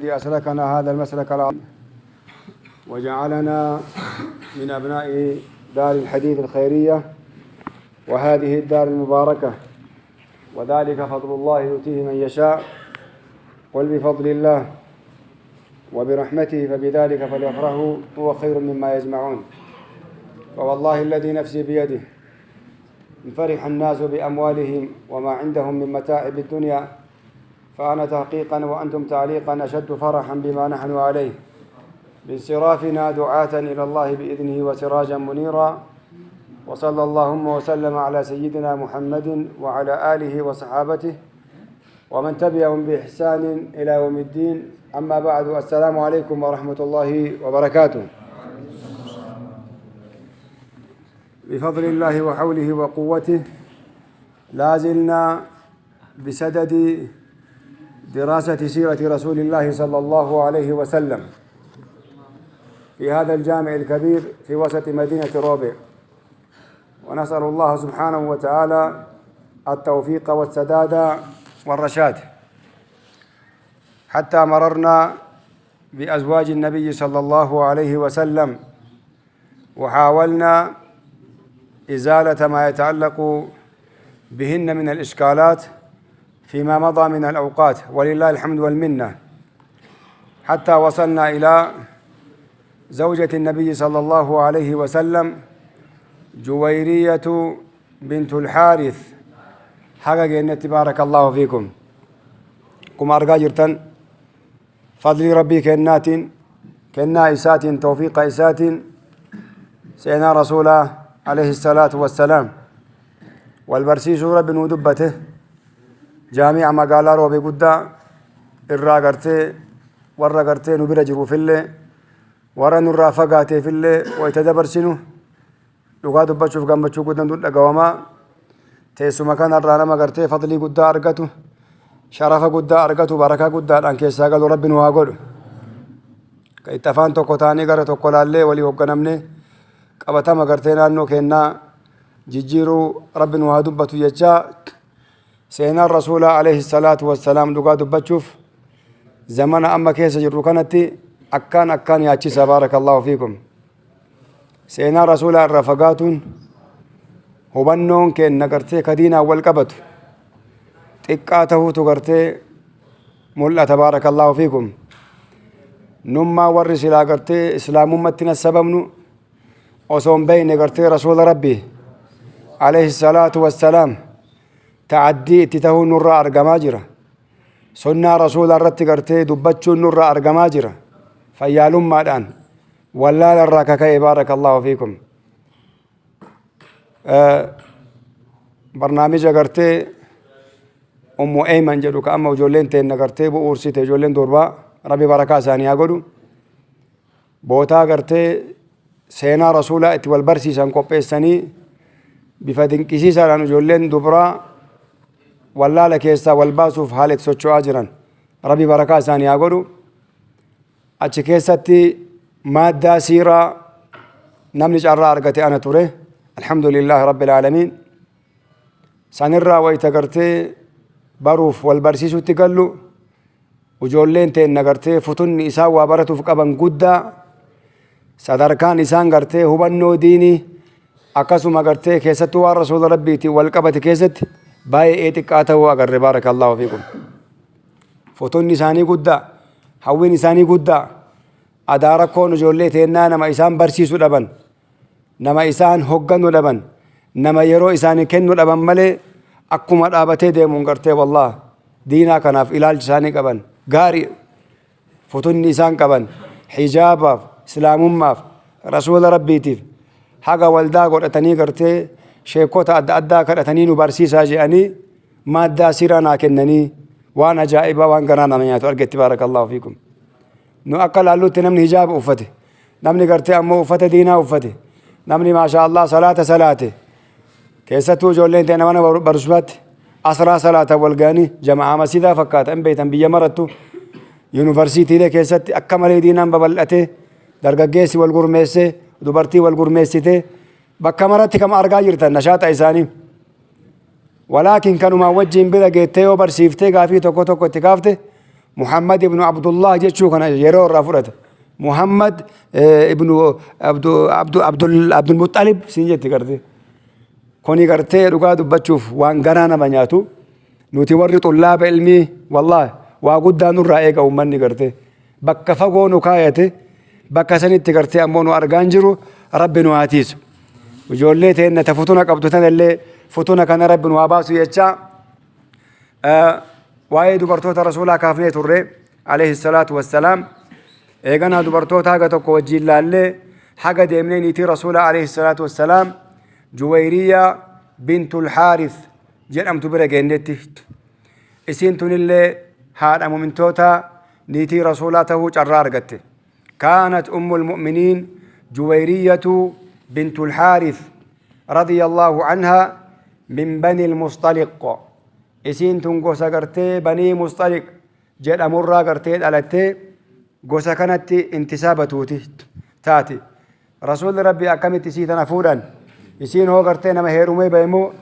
أسلكنا هذا المسلك العظيم وجعلنا من أبناء دار الحديث الخيرية وهذه الدار المباركة، وذلك فضل الله يؤتيه من يشاء. قل بفضل الله وبرحمته فبذلك فليفرحوا هو خير مما يجمعون. فوالله الذي نفسي بيده إن فرح الناس بأموالهم وما عندهم من متاعب الدنيا فأنا تحقيقا وأنتم تعليقا أشد فرحا بما نحن عليه بانصرافنا دعاة إلى الله بإذنه وسراجا منيرا. وصلى اللهم وسلم على سيدنا محمد وعلى آله وصحابته ومن تبعهم بإحسان إلى يوم الدين. أما بعد، السلام عليكم ورحمة الله وبركاته. بفضل الله وحوله وقوته لا زلنا بسدد دراسة سيرة رسول الله صلى الله عليه وسلم في هذا الجامع الكبير في وسط مدينة روبع، ونسأل الله سبحانه وتعالى التوفيق والسداد والرشاد. حتى مررنا بأزواج النبي صلى الله عليه وسلم وحاولنا إزالة ما يتعلق بهن من الإشكالات فيما مضى من الأوقات، ولله الحمد والمنة، حتى وصلنا إلى زوجة النبي صلى الله عليه وسلم جويرية بنت الحارث. حقا جنة، بارك الله فيكم. كما أرقى جرتن فضل ربي كنات كنا إسات توفيق إسات سيدنا رسول عليه الصلاة والسلام والبرسيس رب ودبته jaami'a magaalaa Roobee guddaa irraa gartee warra gartee nu bira jiruufillee warra nurraa fagaateefillee wayita dabarsinu dhugaa dubbachuuf gammachuu guddaan dhagawamaa. Teessuma kanarraa nama gartee fadlii guddaa argatu, sharafa guddaa argatu, barakaa guddaadhaan keessaa galu Rabbi nu haa godhu. Ka itti afaan tokko taanee gara tokko laallee walii hoogganamne qabatama gartee naannoo kennaa jijjiiruu Rabbi nu haa dubbatu jechaa, seenaan Rasuulaa alayhi salaatu wassalaam dhugaa dubbachuuf zamana amma keessa jirru kanatti akkaan akkaan yaachisa. Baarakallahu fiikum. Seenaa Rasuulaa irraa fagaatuun hubannoon keenna gartee kadiinaan wal qabatu xiqqaa tahuutu gartee mul'ata. Baarakallahu fiikum. Nummaa warri silaa gartee islaamummatti nassabamnu osoo hin beeyne gartee Rasuula Rabbii alayhi salaatu wassalaam ta'addii itti tahuun nurraa argamaa jira. Sunnaa Rasuula irratti gartee dubbachuun nurraa argamaa jira. Fayyaalummaadhaan wallaala irraa kaka'e. Baarakallahu fiikum. Barnaamija gartee Ummu Eyman jedhu ka amma ijoolleen teenna gartee bu'uursite, ijoolleen durbaa, Rabbi barakaa isaanii haa godhu. Bootaa gartee seenaa Rasuulaa itti wal barsiisan qopheessanii bifa dinqisiisaadhaan ijoolleen dubraa wallaala keessaa wal baasuuf haala itti socho'aa jiran Rabbi barakaa isaanii haa godhu. Achi keessatti maaddaa siiraa namni carraa argate ana ture. Alhamdulillaahi Rabbil Aalamiin. Sanirraa wayita gartee baruuf wal barsiisutti gallu ijoolleen teenna gartee futunni isaan waa baratuuf qaban guddaa, sadarkaan isaan gartee hubannoo diinii akkasuma gartee keessattuu waan Rasuula Rabbiitiin wal qabate keessatti baay'ee xiqqaa ta'uu agarre. Baarakallahu fiikum. Futunni isaanii guddaa, hawwiin isaanii guddaa. Adaa rakkoon ijoollee teennaa nama isaan barsiisu dhaban, nama isaan hogganu dhaban, nama yeroo isaanii kennu dhaban malee akkuma dhaabatee deemuun gartee wallah diinaa kanaaf ilaalchi isaanii qaban gaarii, futunni isaan qaban hijaabaaf, islaamummaaf, Rasuula Rabbiitiif haga waldaa godhatanii gartee sheekota adda addaa kadhatanii nu barsiisaa jedhanii maaddaa siiraa naa kennanii waan ajaa'ibaa, waan garaa nama nyaatu argetti. Baarakallahu fiikum. Nu akka laallutti namni hijaaba uffate, namni gartee ammoo uffata diinaa uffate, namni maashaa Allah salaata salaate, keessattuu ijoolleen ta'e nama barsuufaatti asraa salaata wal ga'anii jama'aa masiidaa fakkaata hin beektan. Biyya marattu yuunivarsiitiilee keessatti akka malee diinaan babal'atee dargaggeessi wal gurmeessee, dubartii wal gurmeessitee bakka maratti kama argaa jirtan nashaaxa isaanii. Walaakin kanumaan wajjin bira geettee yoo barsiiftee gaafii tokko tokko itti kaafte Muhammad ibnu Abdullah jechuu kana yeroo irraa fudhate. Muhammad ibnu Abdul Muxxalib siin jetti gartee. Kuni gartee dhugaa dubbachuuf waan garaa nama nyaatu. Nuti warri xullaaba ilmii, wallaahi, waa guddaa nurraa eega uummanni gartee. Bakka fagoo nu kaayate, bakka sanitti gartee ammoo nu argaan jiru. Rabbi nu haa tiisu. Ijoollee teenna ta futuna qabdu tanallee futuna kana Rabbi nu haa baasu jechaa, waa'ee dubartoota rasuulaa kaafnee turre alayhi salaatu wassalaam. Eeganaa dubartoota haga tokko wajjiin laallee haga deemnee niitii rasuulaa alayhi salaatu wassalaam Juwayriyaa bintul Haaris jedhamtu bira geennetti. Isiin tunillee haadha mumintoota, niitii rasuulaa tahuu carraa argatte. كانت أم المؤمنين جويرية بنت الحارث رضي الله عنها من بني المصطلق. Isiin tun gosa gartee Banii Musxaliq jedhamurraa gartee dhalattee gosa kanatti intisaabatuuti taati. Rasuulli Rabbii akkamitti isii tana fuudhan? Isiin hoo gartee nama heerumee bahe moo,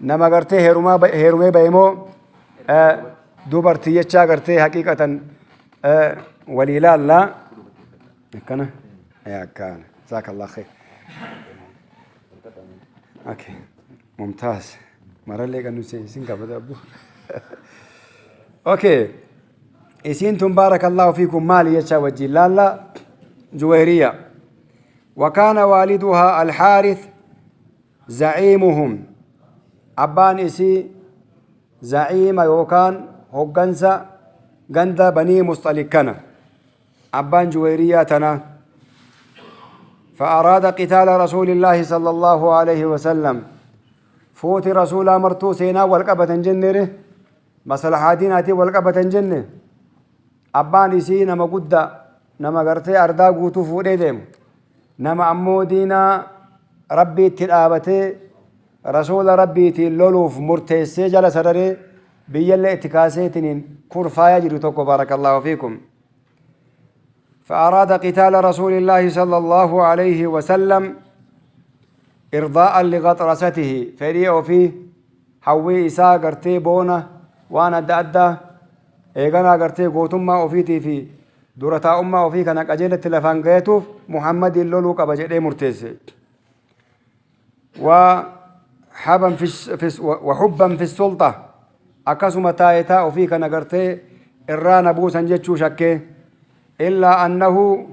nama gartee heerumee bahe moo dubartii jechaa gartee haqiiqatan walii ilaallaa akkana akkana. Jazaakallah khair. Okay, mumtaaz, marallee kan nuti isin qabata abbu. Okay, isiin tun, baarakallahu fiikum, maali jechaa wajjin laalla. Juwayriya, وكان والدها الحارث زعيمهم. Abbaan isii zaciima yookaan hoggansa ganda Banii Musxaliq kana, abbaan Juwayriyaa tana. فأراد قتال رسول الله صلى الله عليه وسلم. Fuuti rasuulaa martuu seenaa wal qabatan jennere, maslahaa diinaatiin wal qabatan jenne. Abbaan isii nama guddaa, nama gartee ardaa guutuu fuudhee deemu, nama ammoo diinaa Rabbiitti dhaabatee rasuula Rabbiitiin loluuf murteessee jala sararee biyyallee itti kaaseetiniin kurfaayaa jiru tokko, baarakallahu fiikum. فأراد قتال رسول الله صلى الله عليه وسلم إرضاء لغطرسته. Fedhii ofii, hawwii isaa gartee boona waan adda addaa eeganaa gartee gootummaa ofiitii fi dura taa'ummaa ofii kana qajeelatti lafaan gayatuuf Muhammadiin loluu qaba jedhee murteesse. وحبا في السلطة, akkasuma taayitaa ofii kana gartee irraa na buusan jechuu shakkee. إلا أنه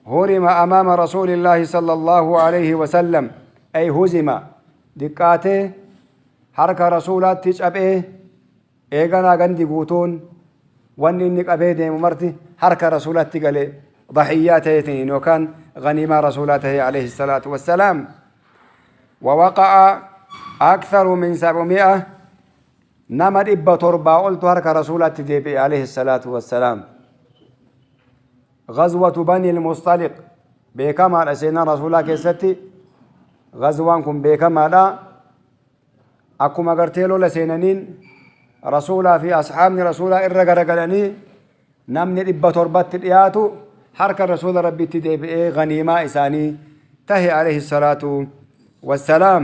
هرم أمام رسول الله صلى الله عليه وسلم، أي هزم. Diqqaatee harka rasuulaatti cabee eeganaa gandi guutuun wanni inni qabee deemu marti harka rasuulaatti galee ضحية ta'eetiin yookaan ganiimaa rasuulaa ta'e عليه الصلاة والسلام. ووقع أكثر من 700, nama 700 oltu harka rasuulaatti deebi'e عليه الصلاة والسلام. غزوة بني المصطلق beekamaadha. Seenaa rasuulaa keessatti غزوaan kun beekamaadha. Akkuma gartee lola seenaniin rasuulaa fi asxaabni rasuulaa irra garagalanii namni 700tti dhiyaatu harka rasuula Rabbitti deebi'ee ganiimaa isaanii tahe عليه الصلاة والسلام.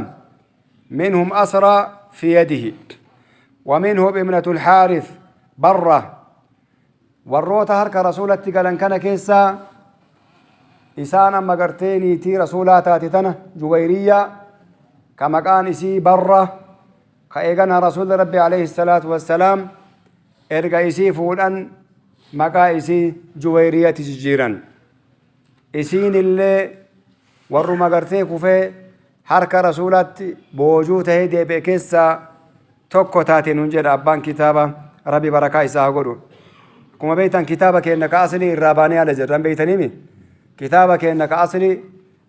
منهم أسرى في يده ومنهم ابنة الحارث برة. Warroota harka rasuulatti galan kana keessaa isaan amma gartee niitii rasuulaa taate tana, Juwayriyyaa, ka maqaan isii Barra, ka eegana rasuulli Rabbi عليه الصلاة والسلام erga isii fuudhan maqaa isii Juwayriyatti jijjiiran. Isiin illee warruma gartee kufee harka rasuulaatti boojuu tahee deebi'e keessaa tokko taate nun jedha abbaan kitaaba. Rabbi barakaa isaa haa godhu. Akkuma beektan kitaaba keenya ka aslii irraa baanee ala jirran beeytaniimi. Kitaaba keenya ka aslii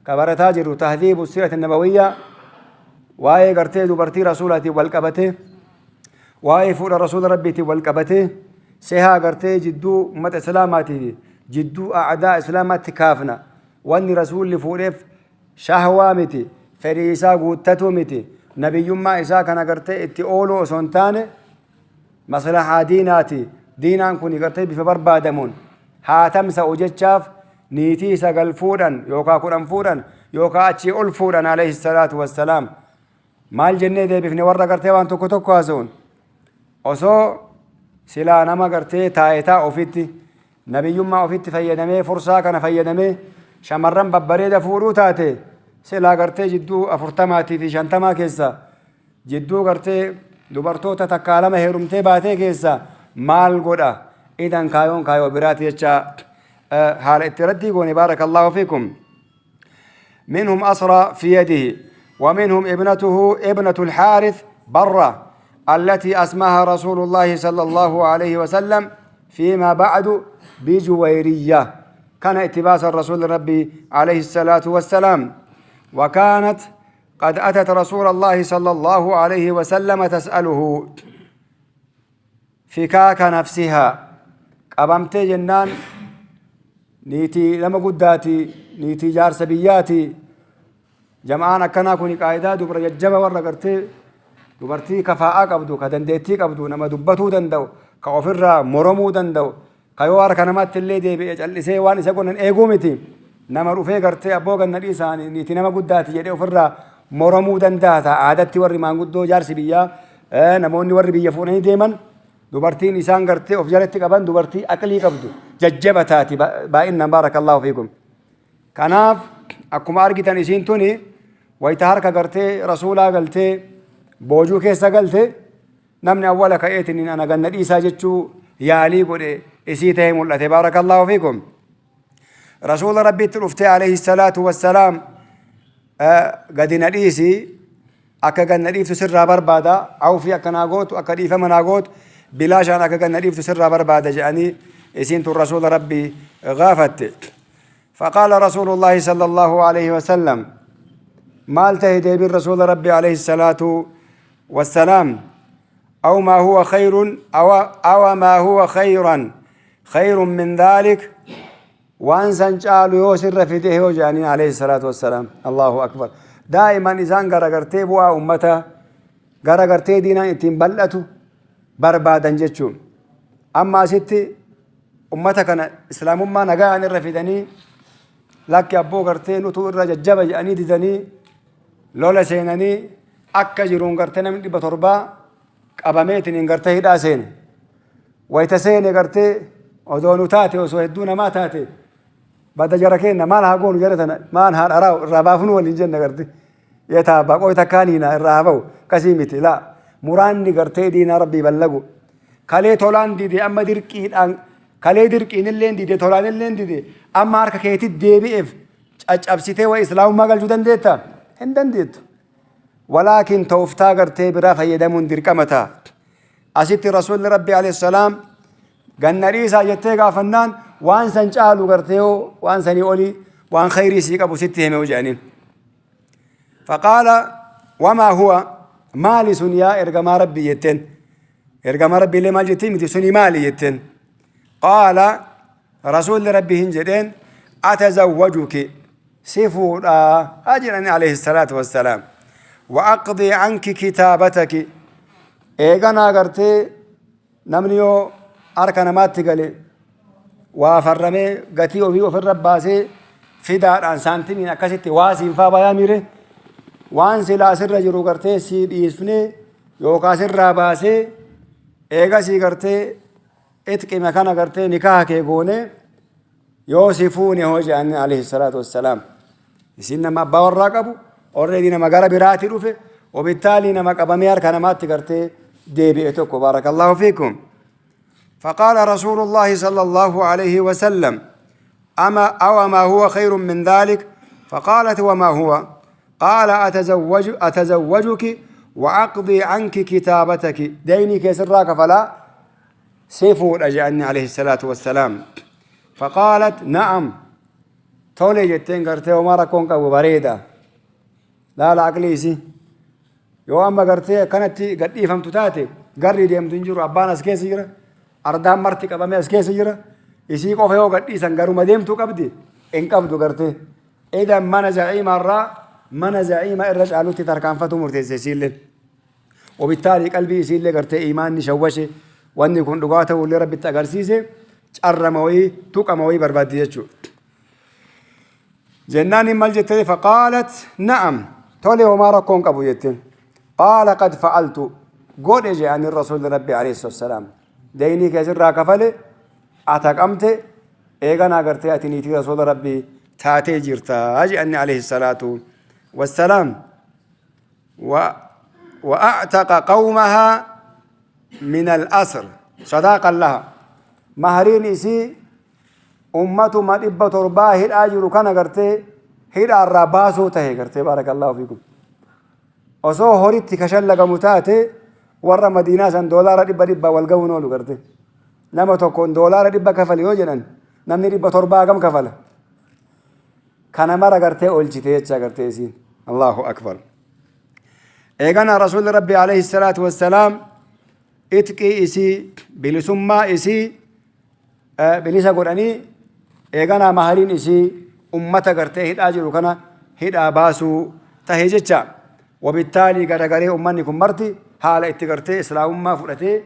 ka barataa jirru, تهذيب السيرة النبوية, waa'ee gartee dubartii rasuulaatiin wal qabatee, waa'ee fuudha rasuula Rabbiitiin wal qabatee, sehaa gartee jidduu ummata islaamaatii fi jidduu a'daa islaamaatti kaafna. Wanni rasuulli fuudheef shahwaa miti, fedhii isaa guuttatuu miti, nabiyyummaa isaa kana gartee itti ooluu osoo hin taane maslahaa diinaati. Diinaan kun gartee bifa barbaadamuun haa tamsa'u jechaaf niitii sagal fuudhan yookaa 10 fuudhan yookaa achii ol fuudhan عليه الصلاة والسلام. Maal jennee deebifne warra gartee waan tokko tokko haasa'uun osoo Silaa nama gartee taayitaa ofitti, nabiyyummaa ofitti fayyadamee, fursaa kana fayyadamee shamarran babbareeda fuudhuu taate, silaa gartee jidduu 40 fi 50 keessa, jidduu gartee dubartoota takkaa lama heerumtee baatee keessa maal godha? Idan kaayoon kaayoo biraati jecha haala itti raddii goone. بارك الله فيكم. منهم أسرى في يده، ومنهم ابنته، ابنة الحارث برة، التي أسماها رسول الله صلى الله عليه وسلم فيما بعد بجويرية، كان اتباس الرسول ربي عليه الصلاة والسلام. وكانت قد أتت رسول الله صلى الله عليه وسلم تسأله فكاك نفسها. Qabamtee jennaan, niitii nama guddaati, niitii jaarsa biyyaati. Jama'aan akkanaa kun qaayidaa dubra jajjaba, warra gartee dubartii kafaa'aa qabdu, ka dandeettii qabdu, nama dubbatuu danda'u, ka ofirraa moromuu danda'u, ka yoo harka namaatti illee deebi'e cal'isee waan isa godhan eeguu miti. Nama dhufee gartee abboo ganna dhiisaan, niitii nama guddaati jedhee ofirraa moromuu danda'a ta'a. Aadatti warri maanguddoo, jaarsi biyyaa, namoonni warri biyya fuudhanii deeman, dubartiin isaan gartee of jalatti qaban dubartii aqlii qabdu, jajjaba taati baay'inaan. بارك الله فيكم. Kanaaf akkuma argitan, isiin tuni wayita harka gartee rasuulaa galtee, boojuu keessa galte, namni awwala ka'eetiin ana ganna dhiisaa jechuu yaalii godhe isii ta'ee mul'ate. بارك الله فيكم. Rasuula rabbiitti dhuftee عليه الصلاة والسلام, gadi na dhiisi, akka ganna dhiiftu sirraa barbaada, awfii akka naa gootu, akka dhiifama naa gootu, bilaashaan akka ganna dhiiftu sirraa barbaada jedhanii isiin tun rasuula rabbii gaafatte. فقال رسول الله صلى الله عليه وسلم، maal tahe deebiin رسول ربي عليه الصلاة والسلام؟ أو ما هو خير أو ما هو خير من ذلك، waan san caalu yoo sirra fide yoo jedhaniin عليه الصلاة والسلام. الله أكبر. Daa'iman isaan garagartee bu'aa ummata, garagartee diinaan ittiin bal'atu barbaadan jechuun. Amma asitti ummata kana islaamummaa nagaan irra fidanii, lakki abboo gartee nutuu irra jajjaba jedhanii didanii lola seenanii, akka jiruun gartee namni 700 qabameetiin gartee hidhaa seene. Wayita seene gartee odoo nu taate, osoo hedduu namaa taate, bada jara keenna maal haa goonu, jara tana maal haa dharaa'u, irraa baafnu waliin jenna, garte yetaa baqooy takkaaniina irraa haa ba'u. Kasii miti laa, muraanni gartee diinaa rabbii ballagu kalee tolaan dide, amma dirqiidhaan kalee dirqiin illee dide, tolaan illee dide, amma harka keetit deebi'eef caccabsitee wa islaamummaa galchuu dandeetta? Hin dandeettu. Walaakin tooftaa gartee biraa fayyadamuun dirqama ta'a. Asitti rasuulli rabbi عليه السلام ganna dhiisaa jettee gaafannaan, waan san caalu gartee waan sanii olii, waan khayrii sii qabu sitti hime jedhaniin. فقال وما هو، maali sun yaa ergamaa rabbii jetteen. Ergamaa rabbii illee maal jettiin miti, suni maali jetteen. قال, rasuulli rabbii hin jedheen, أتزوجك, si fuudhaa haa jedhani عليه الصلاة والسلام. وأقضي عنك كتابتك, eeganaa gartee namni yoo harka namaatti gale waa farramee gatii ofii ofirra baasee fidaadhaan saantimiin akkasitti waa siinfaa bayaa mire, waan silaa sirra jiru gartee sii dhiisnee yookaan sirraa baasee, eegasii gartee itqime kana gartee nikaha kee goone yoo si fuune hoo jedhani عليه الصلاة والسلام. Isin nama abbaa warraa qabu, already nama gara biraati dhufe, وبالتالي nama qabamee harka namaatti gartee deebi'e tokko. بارك الله فيكم. فقال رسول الله صلى الله عليه وسلم: أما أو ما هو خير من ذلك؟ فقالت: وما هو؟ قال: أتزوجك وأقضي عنك كتابتك, deynii kee sirraa kafalaa si fuudha jedhani عليه الصلاة والسلام. فقالت: نعم, tole jetteen gartee, homaa rakkoon qabu, bareeda. Laala, aqlii isi yoo amma gartee akkanatti gadhiifamtu taate, garri deemtu hin jiru. Abbaan as keessa jira, ardaan marti qabamee as keessa jira. Isii qofa yoo gadhiisan garuma deemtuu qabdi? Hin qabdu gartee. Idan mana zaciimarraa mana zaciima irra caalutti tarkaanfatu murteesse isiillee. وبالتالي qalbii isiillee gartee imaanni shawwashe, wanni kun dhugaa ta'ullee rabbitti agarsiise, carrama wayii, tuqama wayii barbaaddi jechuudha. Jennaan hin maal jettee? فقالت: نعم, tole, homaa rakkoon qabu jetteen. قال: قد فعلت, godhe jedhani rasuulli rabbi عليه الصلاة والسلام. Deynii kee sirraa kafale, ataqamte, eeganaa gartee ati niitii rasuula Rabbii taatee jirta jedhanni alayhi salaatu wassalaam. وأعتق قومها من الأسر صداقا لها. Mahariin isii ummatuma 700 hidhaa jiru kana gartee hidhaarraa baasuu tahe gartee, barakallahu fiikum. Osoo horitti ka shallagamu taate, warra Madiinaa san doolaara dhibba dhibba wal ga'uun oolu garte. Nama tokkoon $100 kafali yoo jedhan, namni 700 hagam kafala? Kana mara gartee oolchite jecha gartee isiin. Allahu akbar. Eegana rasuulli Rabbi alayhi salaatu wassalaam itqii isii, bilisummaa isii bilisa godhanii, eeganaa mahariin isii ummata gartee hidhaa jiru kana hidhaa baasuu tahe jecha. Wabittaalii garagaree ummanni kun marti haala itti gartee islaamummaa fudhatee,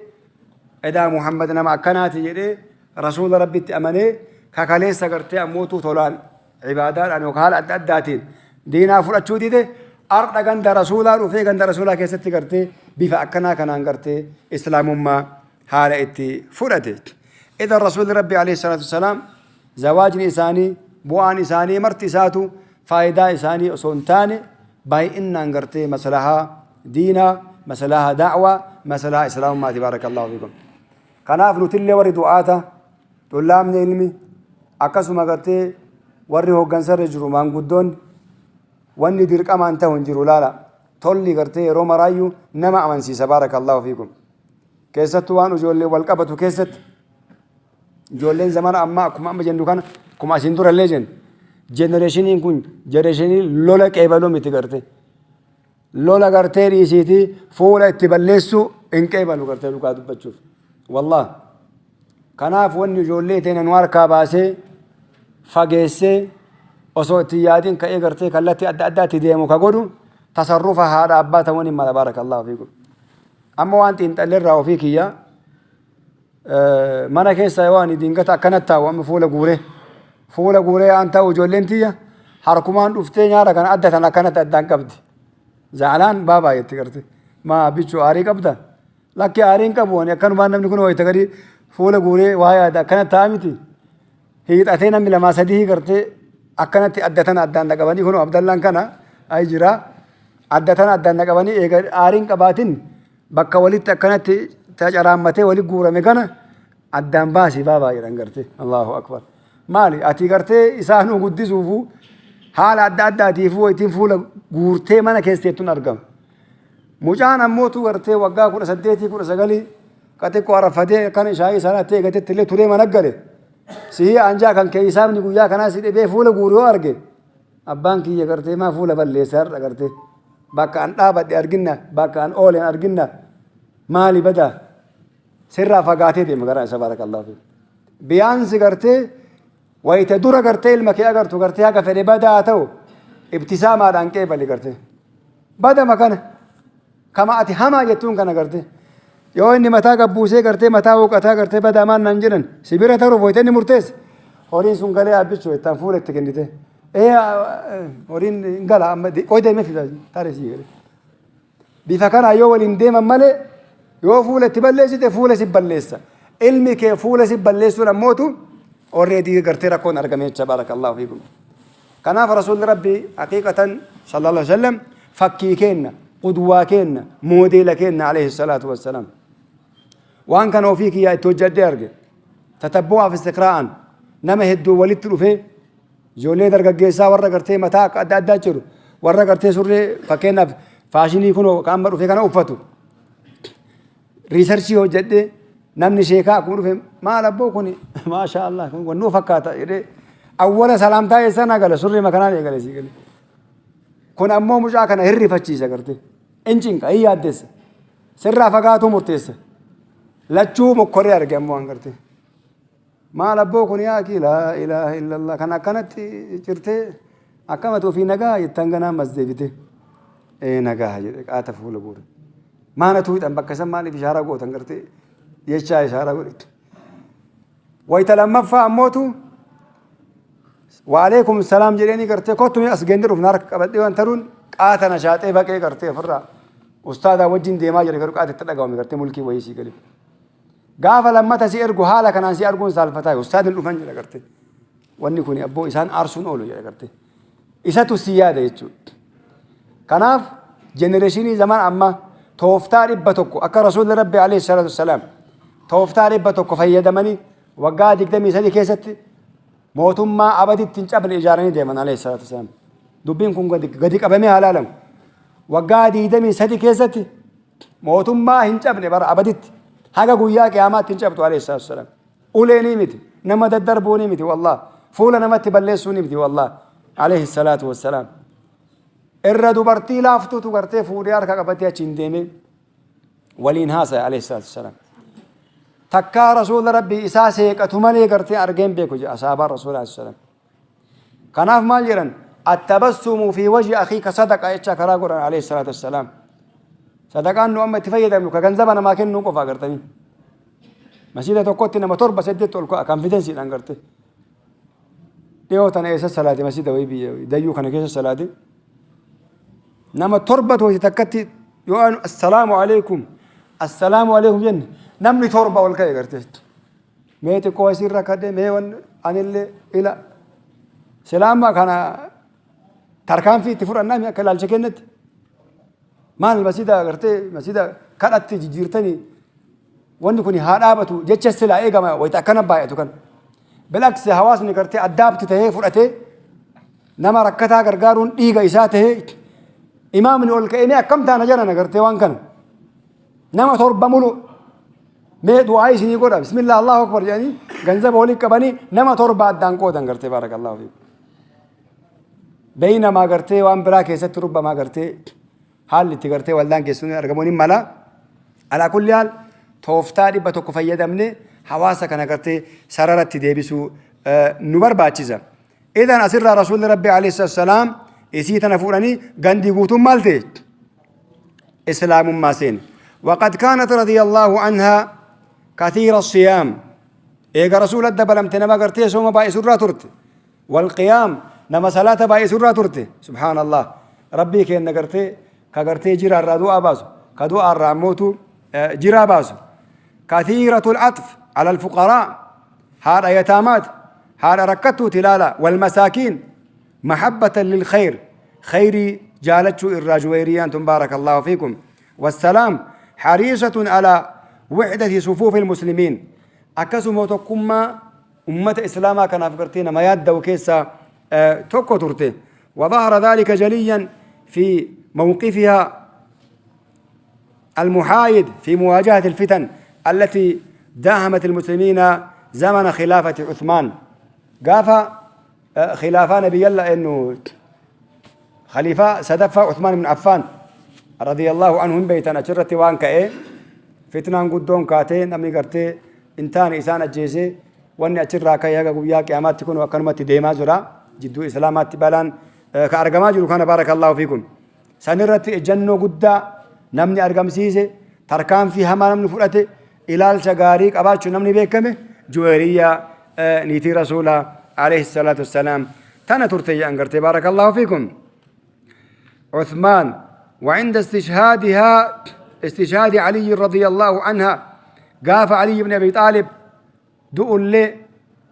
edaa Muhammad nama akkanaati jedhee rasuula Rabbitti amanee, kakaleessa gartee ammootuu tolaan ibaadaadhaan yookaan haala adda addaatiin diinaa fudhachuu dide, ardha ganda rasuulaa dhufee ganda rasuulaa keessatti gartee bifa akkanaa kanaan gartee islaamummaa haala itti fudhate. Idan rasuulli Rabbi alayhi salaatu wassalaam zawaajni isaanii, bu'aan isaanii marti isaatu faayidaa isaanii osoo hin taane, baay'inaan gartee maslahaa diinaa, maslahaa da'waa, maslahaa islaamummaati, barakallahu fiikum. Kanaaf nutillee warri du'aata, xullaamni ilmi, akkasuma gartee warri hooggansarra jiru, maanguddoonni, wanni dirqamaan ta'u hin jiru. Laala, tolli gartee yeroo maraayyuu nama amansiisa, barakallahu fiikum. Keessattuu waan ijoollee wal qabatu keessatti, ijoolleen zamana ammaa akkuma amma jennu kana, akkuma asiin dura illee jennu, generationiin kun generationii lola qeebaluu miti garte. Lola gartee dhiisiitii fuula itti balleessuu hin qeebalu gartee, dhugaa dubbachuuf. Wallah. Kanaaf wanni ijoollee teena nu harkaa baasee fageessee, osoo itti yaadin ka'ee gartee kallattii adda addaatti deemu ka godhu, tasarrufa haadha abbaa ta'uun hin mala, barakallahu fiikum. Amma waan xiinxalleerraa ofii kiyya mana keessa yoo ani dingata akkanatti taa'u, amma fuula guuree fuula guuree aan ta'u, ijoolleen tiyya harkumaan dhuftee nyaara kana adda tan akkanatti addaan qabdi. Zaalaan baabaa jetti garte. Maa bichuu, aarii qabda? Lakki, aariin qabu, ani akkanumaan namni kun wayita gadi fuula guuree waa yaada akkanatti ta'a miti. Hiixatee namni lamaa sadii gartee akkanatti adda tana addaan dhaqabanii, kun Abdallaan kana ay jira. Adda tana addaan dhaqabanii, eega aariin qabaatin bakka walitti akkanatti caraammatee walitti guurame kana addaan baasii baabaa jedhan garte. Allahu akbar. Maali, ati gartee isaanuu guddisuufu haala adda addaatiifuu wayitiin fuula guurtee mana keessattuun argama. Mucaan ammootu gartee waggaa 18, 19 ka xiqqoo araffatee akkana shaayii isaatti eegatetti illee turee mana gale. Sihii anjaa kan kee isaafni guyyaa kanaa si dhibee fuula guuru yoo arge, abbaan kiyya gartee maa fuula balleessa har'a gartee, bakka an dhaabadhe arginna, bakka an oolen arginna, maali badaa sirraa fagaatee deema gara isa, barakallahu fi. Biyaansi gartee wayita dura gartee ilma kee agartu gartee haga fedhe badaa ta'u ibtisaamaadhaan qeebali gartee. Badama kana kama ati hamaa jettuun kana gartee yoo inni mataa gabbuusee gartee mataa hooqataa gartee badaa maal naan jedhan si bira taruuf wayita inni murteesse, horiin sun galee abbichuu ittaan fuula itti kennite. Ee, horiin hin gala, amma qoy deemee fida tarii sii gale. Bifa kanaa yoo waliin deeman malee, yoo fuula itti balleessite fuula si balleessa. Ilmi kee fuula si balleessuun ammootu already gartee rakkoon argame jecha, barakallahu fiikum. Kanaaf rasuulli Rabbii haqiiqatan sallallahu alaihi wasallam fakkii kenna, qudwaa kenna, moodeela kenna alayhi salaatu wassalaam. Waan kana ofii kiyyaa itti hojjedhee arge. Tatabbu'aaf istiqraa'an nama hedduu walitti dhufee, ijoollee dargaggeessaa warra gartee mataa akka adda addaa jiru, warra gartee surree fakkeenyaaf faashinii kunoo kan amma dhufe kana uffatu. Researchii hojjedhee, namni sheekaa akkuma dhufe, maal abboo kun, maashaa Allah, kun wannoo fakkaata jedhee awwala salaamtaa eessaa naa gala, surree makanaan eegale sii gale. Kun ammoo mucaa kana hirrifachiisa gartee. In cinqa, hin yaaddessa. Sirraa fagaatuu murteessa. Lachuu mokkoree arge ammoo an gartee. Maal abboo kun, yaa akii, laa ilaaha illallah, kan akkanatti cirtee akkamati ofii nagaa jettan ganaa mas deebite. Ee, nagaa jedhe, qaata fuula guure. Maana tuuxan bakka san maaliif ishaaraa gootan gartee jechaa ishaaraa godhe. Wayita lammaffaa ammootu waalaikum salaam jedheeni gartee kottu as geende dhufna, harka qabadhee waan taruun qaata na shaaxee baqee gartee ofirraa ustaadaa wajjin deemaa jira, garuu qaata itti dhaga'ame gartee mulkii wayii sii galee. Gaafa lammata si ergu haala kanaan si arguun saalfataa, ustaadin dhufan jedha gartee. Wanni kun abboo isaan aarsuun oolu jedha gartee. Isatu si yaada jechuudha. Kanaaf generation zaman amma tooftaa 100 akka Rasuulli Rabbi alayhi salaatu wassalaam tooftaa 100 fayyadamanii waggaa 23 keessatti mootummaa abaditti hin cabne ijaaranii deeman alayhi salaatu wassalaam. Dubbiin kun gadi qabamee haa ilaalamu. Waggaa 23 keessatti mootummaa hin cabne bara abaditti haga guyyaa qiyaamaatti hin cabtu alayhi salaatu wassalaam. Ulee ni miti, nama daddarbuu ni miti, wallah, fuula namatti balleessuu ni miti, wallah, alayhi salaatu wassalaam. Irra dubartii laaftuutu gartee fuudhee harka qabatee achiin deemee waliin haasa'e alayhi salaatu wassalaam. Takkaa Rasuula Rabbii isaa seeqatu malee gartee argeen beeku jedha sahaabaan Rasuula alayhi salaam. Kanaaf maal jedhan? Attabassumu fi wajhi akhiika sadaqa jecha karaa godhan alayhi salaatu wassalaam. Sadaqaan nu amma itti fayyadamnu ka ganzaba namaa kennuu qofa agartanii. Masjiida tokkotti nama torba saddeet ol ka'a konfidensiidhaan garte. Dhiyoo tana eessa salaate? Masjiida wayii biyya dayyuu kana keessa salaate. Nama torba tooti takkatti yoo anu assalaamu alaikum assalaamu alaikum jenne namni torba ol ka'e garte. Mee xiqqoo asirra kadhe, mee wanni anillee ila. Silaa amma kana tarkaanfii itti fudhannaa akka ilaalcha kennetti. Maal masjiida gartee masjiida kadhatti jijjiirtanii, wanni kun haa dhaabatu jecha silaa eegama wayita akkana baay'atu kan. Bilaks, hawaasni gartee addaabti tahee fudhatee nama rakkataa gargaaruun dhiiga isaa tahee imaamni ol ka'ee mee akkam taana jedhan gartee waan kana. Nama torba mulu mee du'aa isinii godha, bismillah, allahu akbar jedhanii ganzaba walitti qabanii nama torba addaan qoodan gartee, baarakallahu fiikum. Beeynamaa gartee waan biraa keessatti rubbamaa gartee haalli itti gartee waldaan keessatti argamuun hin mala. Alaa kulli haal, tooftaa 100 fayyadamne hawaasa kana gartee sararatti deebisuu nu barbaachisa. Idan asirraa Rasuulli Rabbi alayhi salaam isii tana fuudhanii gandii guutuun maal ta'e? Islaamummaa seene. وقد كانت رضي الله عنها كثير الصيام، eega Rasuula dabalamte nama gartee sooma baay'isurraa turte، والقيام، nama salaata baay'isurraa turte. Subhaan Allah, Rabbii kenna gartee ka gartee jira irraa du'aa baasu, ka du'aa irraa ammootu jiraa baasu. كثيرة العطف على الفقراء، haadha yataamaat, haadha rakkattuuti ilaala، والمساكين، محبة للخير، خيري jaalachuu irraa Juweyriyaan tun، بارك الله فيكم، والسلام، حريصة على وحدة صفوف المسلمين. Akkasuma tokkummaa ummata islaamaa kanaaf gartee nama yaadda'u keessaa tokko turte. وظهر ذلك جليا في موقفها المحايد في مواجهة الفتن التي داهمت المسلمين زمن خلافة عثمان. قافا خلافة نبي الله إنه خليفة سدفا عثمان بن عفان رضي الله عنهم بيتنا achirratti waan ka'e, fitnaan guddoon kaatee namni gartee intaan isaan ajjeese, wanni achirraa ka'e haga guyyaa qiyaamaatti kun akkanumatti deemaa jira. Jidduu islaamaatti balaan ka argamaa jiru kana, baarakallahu fiikum, sanirratti ejjannoo guddaa namni argamsiise, tarkaanfii hamaa namni fudhate, ilaalcha gaarii qabaachuu namni beekame Juweeriyyaa niitii Rasuulaa alayhi salaatu wassalaam tana turte jedhan gartee, baarakallahu fiikum. عثمان وعند استشهادها، استشهاد علي رضي الله عنها، قاف علي بن ابي طالب du'ullee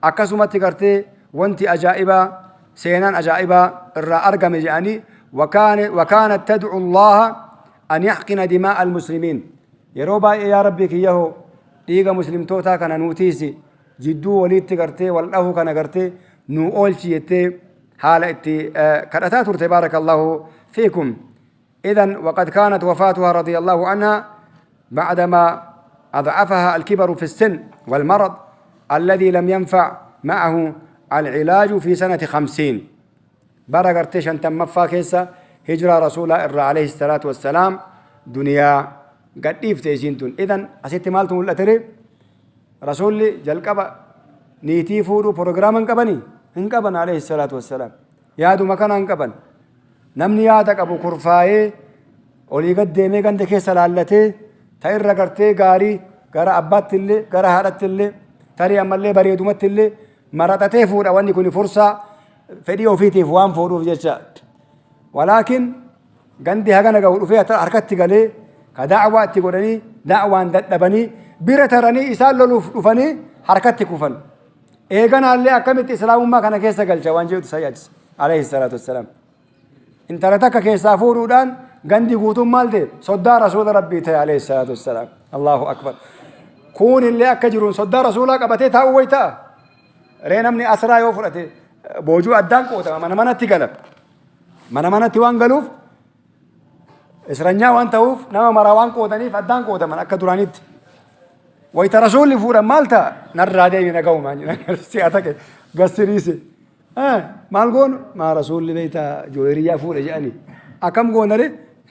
akkasumatti gartee wanti ajaa'ibaa, seenaan ajaa'ibaa irraa argame jedhanii. وكانت تدعو الله أن يحقن دماء المسلمين. Yeroo baay'ee yaa Rabbii kiyyahoo, dhiiga muslimtootaa kana nuutiisi, jidduu waliitti gartee wal dhahuu kana gartee nu oolchi jettee haala itti kadhataa turte، بارك الله فيكم. إذن وقد كانت وفاتها رضي الله عنها بعدما أضعفها الكبر في السن والمرض الذي لم ينفع معه العلاج في سنة 50، bara gartee 50ffaa keessa hijiraa Rasuulaa irraa عليه الصلاة والسلام duniyaa gadhiifte isiin tun. Idan asitti maaltu mul'atere? Rasuulli jalqaba niitii fuudhuu proogiraama hin qabanii? Hin qaban عليه الصلاة والسلام. Yaaduma kana hin qaban. Namni yaada qabu kurfaayee olii gad deemee ganda keessa laallatee ta irra gartee gaarii gara abbaatti illee, gara haadhatti illee, tarii ammallee bareedumatti illee maraxatee fuudha. Wanni kun fursaa fedhii ofiitiif waan fuudhuuf jecha. Walaakin gandi hagana ga'u dhufee harkatti galee ka da'waa itti godhanii da'waan dadhabanii Bira taranii isaan loluuf dhufanii harkatti kufan. Eeganaallee akkamitti islaamummaa kana keessa galcha waan jedhutu isa yaachisa. Alayhi salaatu wassalaam. Intala takka keessaa fuudhuudhaan gandi guutuun maal ta'e? Soddaa rasuula rabbii ta'e alayhi salaatu wassalaam. Allahu akbar. Kuunillee akka jiruun soddaa rasuulaa qabatee taa'uu wayi ta'a. Ree namni asraa yoo fudhate boojuu addaan qootama mana manatti gala. Mana manatti waan galuuf Isranyaa waan ta'uuf nama maraa waan qoodaniif addaan qoodaman akka duraanitti. Wayita rasuulli fuudhan maal ta'a? Narraa deemi na ga'umaan jedhan si'a take gassiriise. Maal goonu? Maa rasuulli beektaa jooyiriyyaa fuudhe jedhani. Akkam goonare?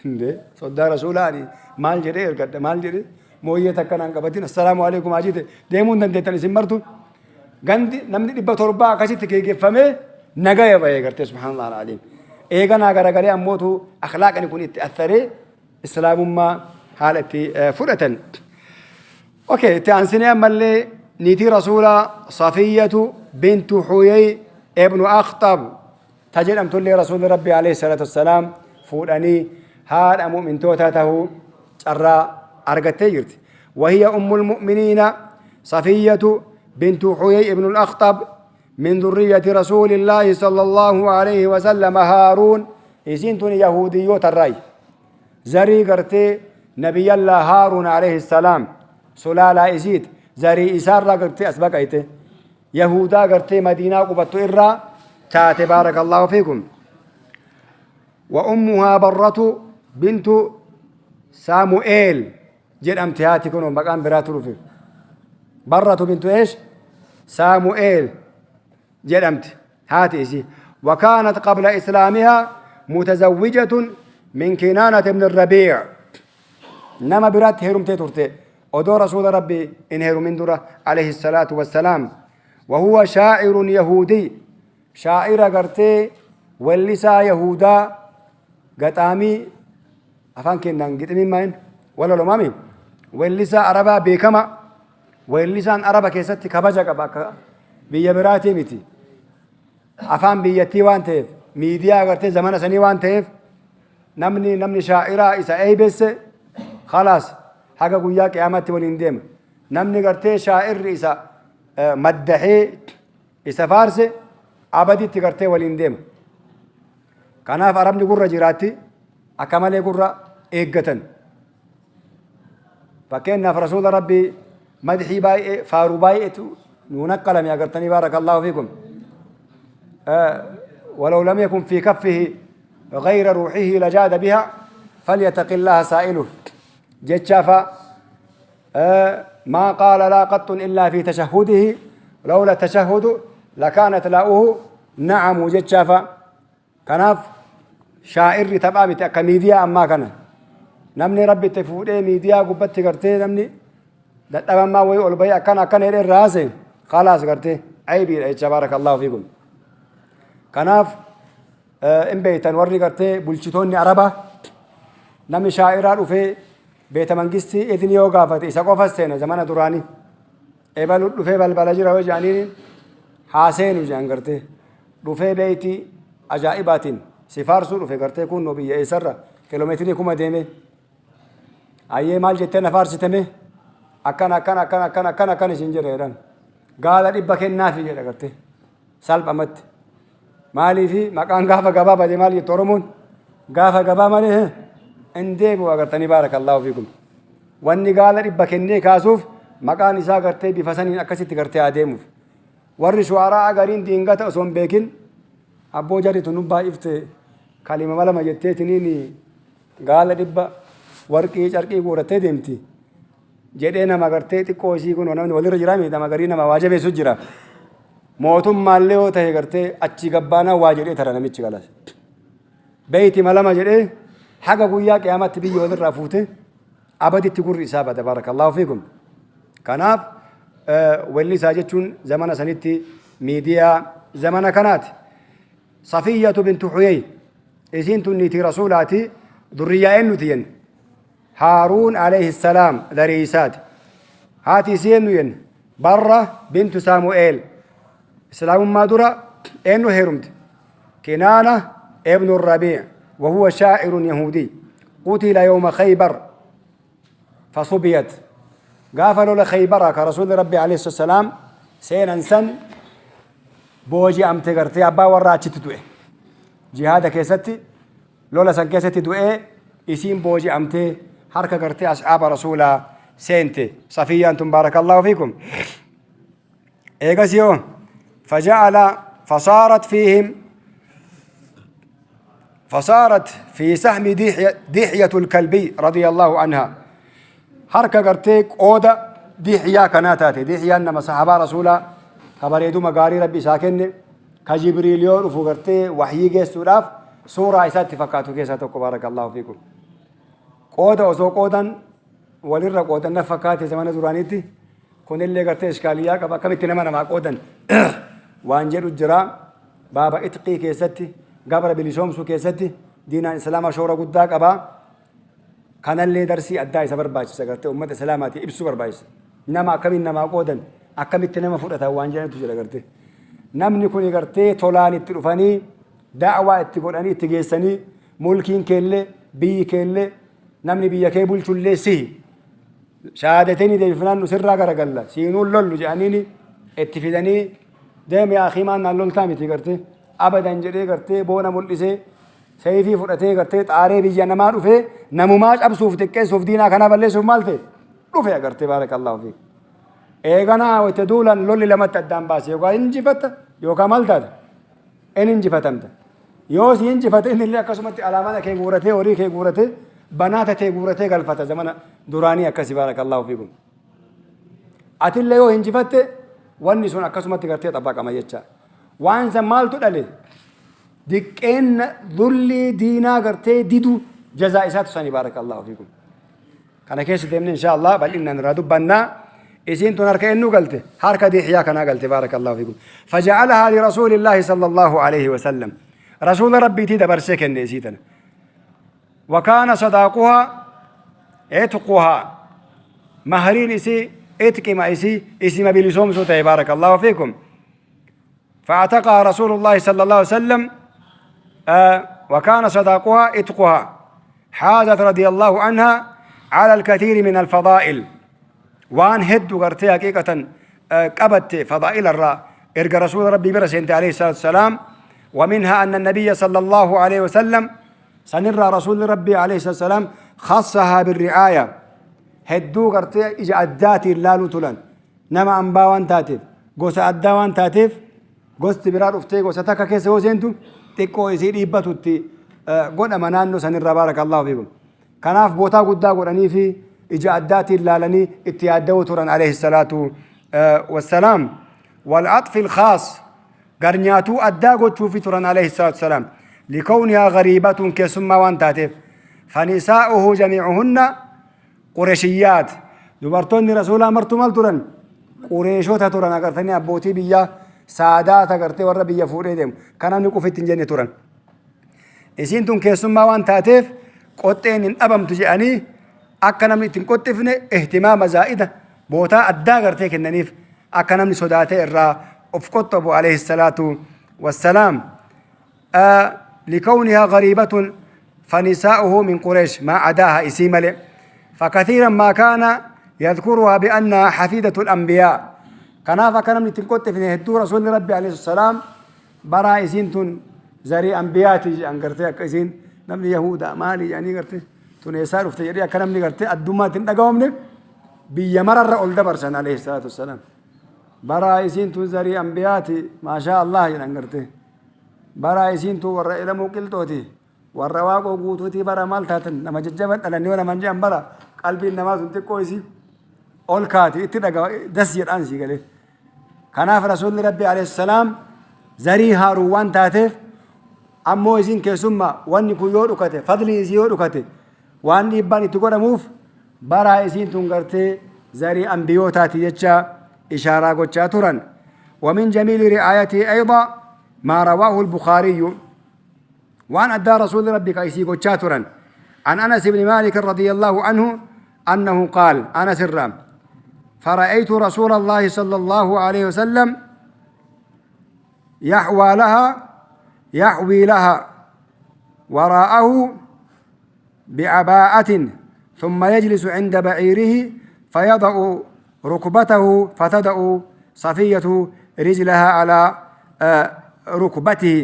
Indee soddaa rasuulaa ani maal jedhee ergadha maal jedhee mooyyee takka naan qabatin assalaamu alaikum haa jete deemuu hin dandeettan isin martu. Gandi namni 700 akkasitti geeggeeffamee nagaya bahee gartee subhaanallah alaliim. Eeganaa garagalee ammootu akhlaaqni kun itti atharee islaamummaa haala itti fudhatan. Okay, itti aansinee ammallee niitii rasuulaa Safiyyatu bintu Huyay ibnu Akhxab ta jedhamtullee rasuulli rabbi alayhi salaatu wassalaam fuudhanii haadha mu'mintootaa tahuu carraa argattee jirti. Wahiya ummul mu'miniina Safiyyatu bintu Huyay ibnu al-Akhxab min dhurriyyati rasuulillaahi sallallahu alayhi wasallam Haaruun. Isiin tun yahuudiyyoota irraayi. Zarii gartee nabiyyallaa Haaruun alayhi salaam sulaalaa isiit zarii isaarraa gartee as baqayte. Yahuudaa gartee Madiinaa qubattu irraa taate baarakallaahu fiikum. Wa ummuhaa Barratu bintu Saamu'eel jedhamti haati kun maqaan biraatu dhufe. Barratu bintu eesh Saamu'eel jedhamti haati isii. وكانت قبل إسلامها متزوجة من كنانة بن الربيع Nama biraatti heerumtee turte odoo rasuula rabbii hin heerumin dura alayhi salaatu wassalaam. Wahuwa shaa'irun yahuudii shaa'ira gartee wellisaa yahudaa gaxaamii afaan kennaan giximiin maayin walalomaami wellisaa arabaa beekama wellisaan araba keessatti kabaja qaba akka biyya biraatii miti afaan biyyattii waan ta'eef miidiyaa gartee zamana sanii waan ta'eef Namni namni shaa'iraa isa eeybesse khalaas haga guyyaa qiyaamatti waliin deema. Namni gartee shaa'irri isa maddahee isa faarse abaditti gartee waliin deema. Kanaaf arabni gurra jiraatti akka malee gurra eeggatan. Fakkeenyaaf rasuula rabbii madhii baay'ee faaruu baay'eetu nuu naqqalame agartanii baarakallaahu fiikum. ولو لم يكن في كفه غير روحه لجاد بها فليتق الله سائله جتشافا ما قال لا قط إلا في تشهده لولا التشهد لكانت لاؤه نعم جتشافا Kanaaf shaa'irri taphaa miti akka miidiyaa ammaa kana. Namni rabbi itti fuudhee miidiyaa gubbatti gartee namni dadhabammaa wayii ol bahee akkana akkana jedhee irraa haasa'e khalaas gartee aybiidha jecha baarakallaahu fiikum. Kanaaf hin beektan warri gartee bulchitoonni Arabaa namni shaa'iraa dhufee beeta mangistii idni yoo gaafate isa qofa seena zamana duraanii. Ebalu dhufee balbala jira yoo jedhaniin haa seenu jedhan gartee. Dhufee beeyti ajaa'ibaatiin si faarsuu dhufe gartee kunnoo biyya eessarra kiloomeetirii 1000 deemee. Ayyee maal jettee na faarsiteme akkana akkana akkana akkana akkana akkana isin jedhe jedhan. Gaala 100 kennaafi jedha gartee salphamatti. Maaliifi maqaan gaafa gabaa bade maal jettu Oromoon gaafa gabaa malee hin deebi'u agartanii baarakallaahu fiikum. Wanni gaala 100 kennee kaasuuf maqaan isaa gartee bifa saniin akkasitti gartee adeemuuf. Warri shu'araa'a gariin diingata osoo hin beekin abboo jarri tun nu baay'ifte kalimama lama jetteetiniin gaala 100 warqii carqii guurattee deemti jedhee nama gartee xiqqoo isii kun namni walirra jira miti nama garii nama waa jabeessu jira. Mootummaallee yoo ta'e gartee achii gabbaanaa waa jedhee tara namichi galas. Beeytima lama jedhee haga guyyaa qiyaamatti biyya walirraa fuute abaditti gurri isaa bada barakallahu fiikum. Kanaaf wellisaa jechuun zamana sanitti miidiyaa zamana kanaati. Safiyyatu bintu Huyey isiin tun niitii rasuulaati durriyyaa eenyuti jenne? Haaruun alayhi salaam darii isaati. Haati isii eenyu jenne? Barra bintu Saamu'eel. Islaamummaa dura eenyu heerumte? Kinaana ibnu Rabii wahuwa shaa'irun yahuudii qutila yawma Khaybar fasubiyat. Gaafa lola Khaybaraa ka Rasuulli Rabbii alayhi salaam seenan san booji'amte gartee abbaa warraa achitti du'e. Jihaada keessatti lola san keessatti du'ee isiin booji'amtee harka gartee ashaaba Rasuulaa seente. Safiyyaan tun baarakallaahu fiikum. Eegas yoo faja'ala fasaarat fiihim فصارت في سهم دحية الكلبي رضي الله عنها. Harka gartee qooda Dixyaa kanaa taate. Dixyaan nama sahabaa Rasuulaa ka bareeduma gaarii Rabbi isaa kenne, ka Jibriil yoo dhufu gartee waxyii geessuudhaaf suuraa isaatti fakkaatu keessaa tokko, baarakallaahu fiikum. Qooda osoo qoodan walirra qoodan na fakkaate zamana duraaniitti. Kunillee gartee ishkaaliyyaa qaba, akkamitti nama namaa qoodan waan jedhu jira. Baaba itqii keessatti, gabra bilisoomsuu keessatti diinaan Islaamaa shoora guddaa qaba. Kanallee darsii addaa isa barbaachisa, gartee uummata Islaamaati ibsuu barbaachisa. Nama akkamiin namaa qoodan, akkamitti nama fudhatan waan jedhantu jira gartee. Namni kun gartee tolaan itti dhufanii, da'waa itti godhanii, itti geessanii, mulkiin keellee, biyyi keellee, namni biyya kee bulchullee sihi. Shahaadatanii deebifinaan nu sirraa garagalla, siinuun lollu jedhaniini itti fidanii, deemi yaa akii, maal naan loltaa miti gartee abadan jedhee gartee boona mul'isee sayfii fudhatee gartee xaaree biyya namaa dhufee namumaa cabsuuf, xiqqeessuuf, diinaa kanaa balleessuuf maal ta'e dhufe agartee, baarakallaahu fiik. Eeganaa wayita duulan lolli lamatti addaan baase, yookaan injifatta yookaan maal taata, in injifatamta. Yoo si injifate, inni illee akkasumatti alaamana kee guuratee, horii kee guuratee, banaata kee guuratee galfata. Zamana duraanii akkasi, baarakallaahu fiikum. Atillee yoo injifatte, wanni sun akkasumatti gartee xabbaqama jecha. Waan san maaltu dhale? Diqqeenna dhullii diinaa gartee didu jazaa isaatu sani, baarakallaahu fiikum. Kana keessa deemne insha Allah bal'inaan irraa dubbannaa. Isiin tun harka eenyu galte? Harka Dixyaa kanaa galte, baarakallaahu fiikum. فجعلها لرسول الله صلى الله عليه وسلم. Rasuula Rabbiitii dabarsee kenne isii tana. وكان صداقها عتقها. Mahriin isii itqima isii isima bilisoomsuu ta'e, بارك الله فيكم. فاعتقها رسول الله صلى الله عليه وسلم وكان صداقها عتقها. حازت رضي الله عنها على الكثير من الفضائل. Waan hedduu gartee حقيقة qabatte فضائل irraa erga Rasuula Rabbii bira seente عليه الصلاة والسلام. ومنها أن النبي صلى الله عليه وسلم sanirraa Rasuulli Rabbii عليه الصلاة والسلام خصها بالرعاية. Hedduu gartee ija addaatiin laaluu tulan. Nama ambaa waan taateef, gosa addaa waan taateef, gosti biraa dhuftee gosa takka keessa yoo seentu xiqqoo isii dhiibbatutti godhama naannoo sanirraa, بارك الله فيكم. Kanaaf bootaa guddaa godhanii fi ija addaatiin laalanii itti yaadda'uu turan عليه الصلاة والسلام. والعطف الخاص garnyaatuu addaa gochuufi turan عليه الصلاة والسلام. لكونها غريبة keessummaa waan taateef. فنساؤه جميعهن قريشيات. Dubartoonni Rasuulaa martuu maal turan? Qureeshota turan. Agartanii abbootii biyyaa saadaata agartee warra biyya fuudhee deemu kan namni qufitti hin jenne turan. Isiin tun keessummaa waan taateef qoxxeen hin dhabamtu jedhanii akka namni ittiin qoxxifne اهتمام زائدة bootaa addaa gartee kennaniif, akka namni sodaatee irraa of qoxxobu عليه الصلاة والسلام. لكونها غريبة فنساؤه من قريش ما عداها isii malee. فكثيرا ما كان يذكرها بأنها حفيدة الأنبياء. Kanaaf akka namni ittiin qoxxifne hedduu Rasuulli Rabbi عليه السلام baraa isiin tun zarii ambiyaati jedhan gartee, akka isiin namni Yahuda maali jedhanii gartee tun eessaa dhufte jedhee akka namni gartee addummaatti hin dhaga'amne biyya mararra ol dabarsan عليه الصلاة والسلام. Baraa isiin tun zarii ambiyaati, maashaa Allah jedhan gartee. Baraa isiin tun warra ilamuu qilxooti, warra Waaqoo Guutuutii, bara maal taatan nama jajjaban dhalanni yoo naman jedhan, bara qalbiin namaa sun xiqqoo isii ol kaati, itti dhaga das jedhaan sii galee. Kanaaf Rasuulli Rabbi عليه السلام zarii haaruu waan taateef, ammoo isiin keessummaa, wanni kun yoo dhukate, fadli isii yoo dhukate, waan dhiibbaan itti godhamuuf baraa isiin tun gartee zarii ambiyootaati jecha ishaaraa gochaa turan. ومن جميل رعايته أيضا ما رواه البخاري. Waan addaa Rasuulli Rabbi ka isii gochaa turan. عن أنس بن مالك رضي الله عنه أنه قال، أنس الرام: فرأيت رسول الله صلى الله عليه وسلم يحوى لها يحوي لها وراءه بعباءة ثم يجلس عند بعيره. فيضع ركبته فتضع صفية رجلها على ركبته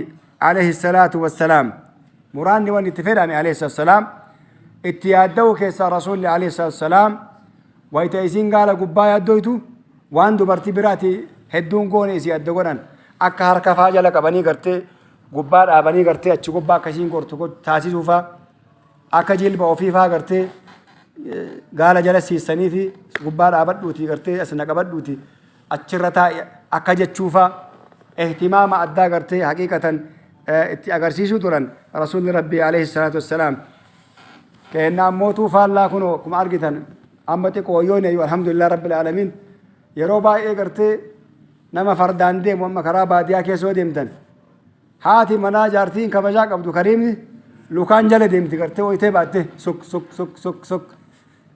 عليه الصلاة والسلام. Muraanni wanni itti fedhame عليه الصلاة والسلام itti yaadda'u keessaa Rasuulli عليه الصلاة والسلام wayita isiin gaala gubbaa yaaddoytu waan dubartii biraati hedduun goone isii adda godhan, akka harka faa jala qabanii gartee gubbaa dhaabanii gartee achi gubbaa akka isiin gortu taasisuufaa, akka jilba ofii faa gartee gaala jala siissanii fi gubbaa dhaabadhuuti gartee as na qabadhuuti achirra taa'e akka jechuufaa, ihtimaama addaa gartee haqiiqatan itti agarsiisuu turan Rasuulli Rabbii عليه الصلاة والسلام. Kennaa mootuu faallaa kunoo akkuma argitan amma xiqqoo yoon eeyyu, الحمد لله رب العالمين. Yeroo baay'ee gartee nama fardaan deemu amma karaa baadiyyaa keessa yoo deemtan, haati manaa jaartiin kabajaa qabdu kariimni lukaan jala deemti gartee oyitee baatte suk suk suk suk suk.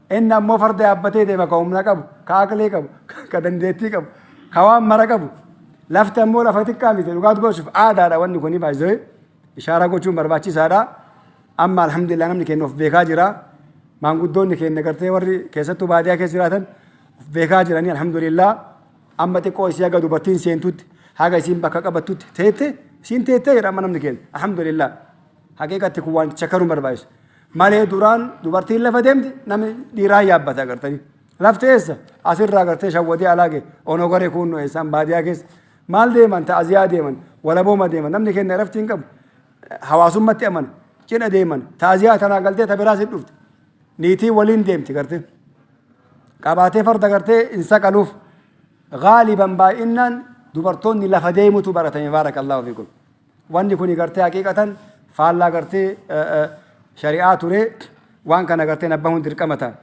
Inni ammoo farda yaabbatee deema, ka humna qabu, ka aqlii qabu, ka dandeettii qabu, ka waan mara qabu. Lafti ammoo lafa xiqqaa miti. Dhugaa dubbachuuf aadaadha wanni kuni baay'ee ishaaraa gochuun barbaachisaadha. Amma alhamdulillah namni keenya of beekaa jira. Maanguddoonni keenya gartee warri keessattuu baadiyyaa keessa jiraatan of beekaa jiranii, alhamdulillah. Amma xiqqoo isii haga dubartiin seentutti, haga isiin bakka qabattutti teette, isiin teettee jedha amma namni keenya, alhamdulillah. Haqiiqatti kun waan shakkaruun barbaachisu. Malee duraan dubartiin lafa deemti, namni dhiiraa yaabbata agartanii. Lafti eessa? Asirraa gartee shawwadee alaage onogoree kunnoo eessaan baadiyyaa keessa. Maal deeman? Ta'aziyaa deeman, walabooma deeman. Namni keenya lafti hin qabu. Hawaasummatti amana. Cidha deeman. Ta'aziyaa tanaa galtee ta biraas hin dhufte. Niitii waliin deemti gartee. Qabaatee farda gartee hin saqaluuf. Gaaliban baay'inaan dubartoonni lafa deemutu baratame, بارك الله فيكم. Wanni kun gartee haqiiqatan faallaa gartee shari'aa ture. Waan kana gartee nabbahuun dirqama ta'a.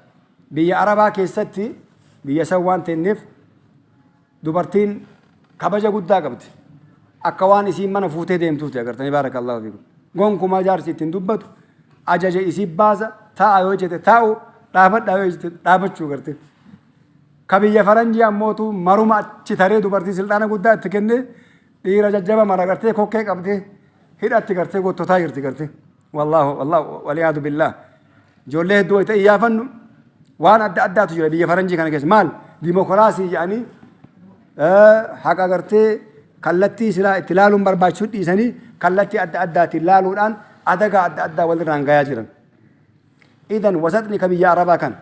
Biyya Arabaa keessatti, biyya san waan ta'eef, dubartiin kabaja guddaa qabdi. Akka waan isiin mana fuutee deemtuuti agartanii, بارك الله فيكم. Gonkumaa jaarsi ittiin dubbatu, ajaja isii baasa, taa'a yoo jette taa'u, dhaabadhaa yoo jette dhaabachuu garte. Ka biyya faranjii ammootu maruma achi taree dubartii silxaana guddaa itti kennee dhiira jajjaba mara gartee kokkee qabdee hidhatti gartee gottotaa jirti gartee. والله والله والعياذ بالله. Ijoollee hedduu wayita iyyaafannu waan adda addaatu jira biyya faranjii kana keessa. Maal dimokiraasii jedhanii haqa gartee kallattii silaa itti laaluun barbaachisu dhiisanii kallattii adda addaatiin laaluudhaan adagaa adda addaa walirraan gayaa jiran. إذن wasatni ka biyya Arabaa kan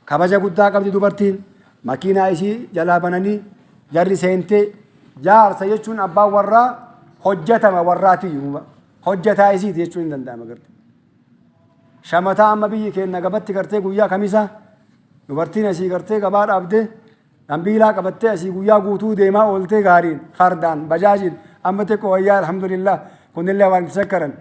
kabaja guddaa qabdi dubartiin. Makiinaa isii jalaa bananii jarri seentee, jaarsa jechuun abbaan warraa hojjetama warraatiyyuu hojjetaa isiiti jechuun hin danda'ama garte. Shamataa amma biyyi keenya gabatti gartee guyyaa kamisa dubartiin asii gartee gabaa dhaabdee dambiilaa qabattee asii guyyaa guutuu deemaa ooltee, gaariin, fardaan, bajaajiin, amma xiqqoo wayyaa, alhamdulillah, kunillee waan itti shakkaran.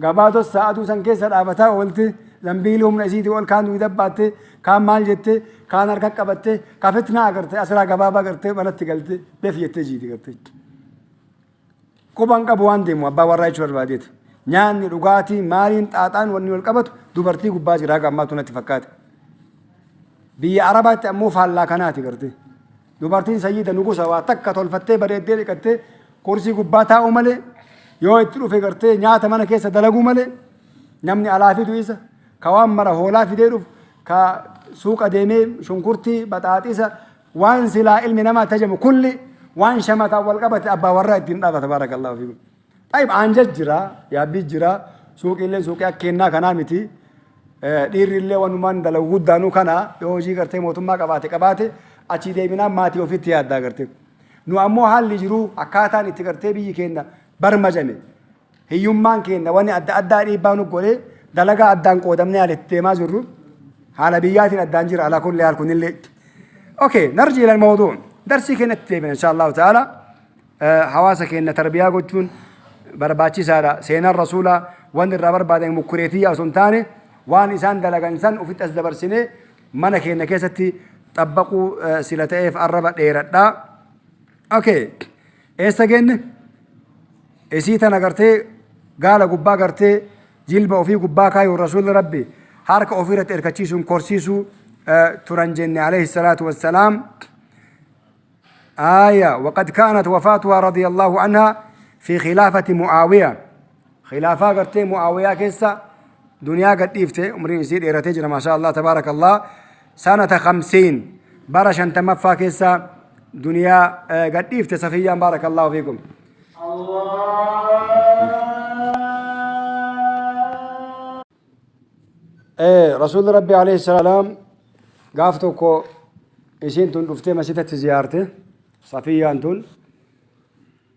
Gabaa tos sa'atuu san keessa dhaabataa oolte, zambiilii humna isiitii ol kaan dugda baatte, kaan maal jette, kaan harka qabatte, ka fitnaa agarte asiraa gabaabaa gartee manatti galte beef jettee jiiti garte. Quban qabu waan deemu abbaa warraa jechuu barbaadeeti. Nyaanni, dhugaatii, maaliin, xaaxaan wanni wal qabatu dubartii gubbaa jira haga ammaatu natti fakkaate. Biyya Arabaatti ammoo faallaa kanaati garte. Dubartiin sayyida nugusa, waa takka tolfattee bareeddee dhiqattee kursii gubbaa taa'u malee, yoo itti dhufe gartee nyaata mana keessa dalaguu malee, namni alaa fidu isa ka waan mara hoolaa fidee dhufu, ka suuqa deemee shunkurtii, baxaaxisa, waan silaa ilmi namaa tajamu kulli, waan shamataan wal qabate abbaa warraa ittiin dhaabata, بارك الله فيكم. طيب aanja jira, yaabbii jira, suuqiillee suuqii akka kennaa kanaa miti. Dhiirri illee wanumaan dalagu guddaanuu kana yoo hojii gartee mootummaa qabaate achii deebinaan maatii ofitti yaaddaa gartee. Nu ammoo haalli jiruu akkaataan itti gartee biyyi keenya barmajame, hiyyummaan keenya, wanni adda addaa dhiibbaa nu godhee dalagaa addaan qoodamnee haala itti deemaa jirru haala biyyaatiin addaan jira. على كل حال kunillee. Okay, نرجع إلى الموضوع. Darsii keenyatti deebina إن شاء الله تعالى. Hawaasa keenya tarbiyaa gochuun barbaachisaadha. Seenaan rasuulaa wanni irraa barbaadan mukkureetiyyaa osoo hin taane, waan isaan dalagan san ofitti as dabarsinee mana keenya keessatti xabbaquu sila ta'eef arraba dheeradhaa. Okay, eessa geenne? Isii tana gartee gaala gubbaa gartee jilba ofii gubbaa kaayuun Rasuulli Rabbi harka ofii irratti hirkachiisuun korsiisuu turan jenne عليه الصلاة والسلام. آية وقد كانت وفاتها رضي الله عنها في خلافة معاوية. خلافة قرتي معاوية كيسا دنيا قد إفته. عمرين يزيد إيرتي ما شاء الله تبارك الله. Sanata 50 bara 50ffaa keessa duniyaa gadhiifte Safiyyaan, baarakallaahu fiikum. Rasuulli Rabbi alayhi salaam gaaf tokko isiin tun dhuftee masjidatti ziyaarte. Safiyyaan tun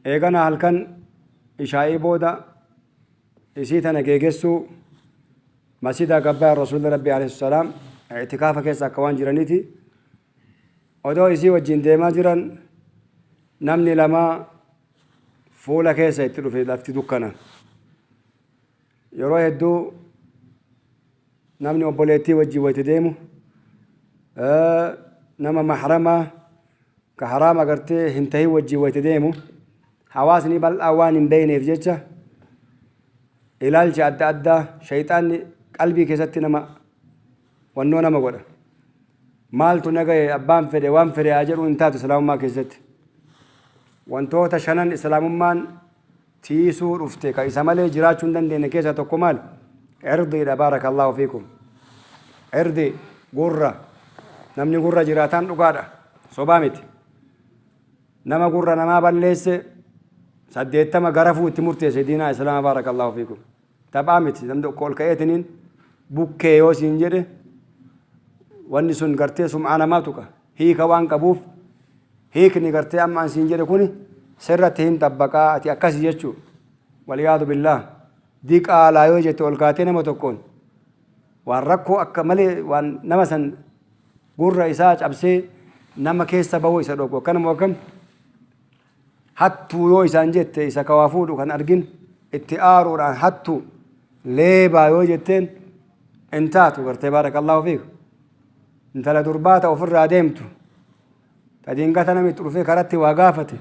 eegana halkan ishaa'ii booda isii tana geegessuu masjida gabbaa. Rasuulli Rabbi alayhi salaam i'tikaafa keessa akka waan jiraniiti. Odoo isii wajjin deemaa jiran namni lama fuula keessa itti dhufe. Lafti dukkana. Yeroo hedduu namni obboleettii wajjin wayita deemu, nama mahramaa ka haraama gartee hin tahin wajjin wayita deemu, hawaasni bal'aa waan hin beekneef jecha ilaalcha adda addaa shayxaanni qalbii keessatti nama wannoo nama godha. Maaltu na gahe, abbaan fedhe waan fedhe haa jedhu, hin taatu. Islaamummaa keessatti wantoota shanan islaamummaan tiisuu dhufte ka isa malee jiraachuu hin dandeenye keessaa tokko maal? Irdiidha, baarakallaahu fiikum. Irdi gurra. Namni gurra jiraataan dhugaadha, sobaa miti. Nama gurra namaa balleesse 80 garafuu itti murteesse diinaa islaama, baarakallaahu fiikum. Taphaa miti. Namni tokko ol ka'eetiniin bukkee yoo siin jedhe, wanni sun gartee sum'aa namaa tuqa. Hiika waan qabuuf, hiikni gartee amma an siin jedhe kuni sirratti hin tabbaqaa, ati akkasi jechuu. Waliyaadu billaah, diqaalaa yoo jette ol kaatee nama tokkoon, waan rakkoo akka malee waan nama san gurra isaa cabsee nama keessa bahuu isa dhogu. Akkanuma akkam hattuu yoo isaan jette, isa kawaa fuudhu kan argin itti aaruudhaan hattuu leebaa yoo jetteen hin taatu gartee, baarakallaahu fiik. Intala durbaa ta ofirraa deemtu, ta dingata namitti dhufee karatti waa gaafate,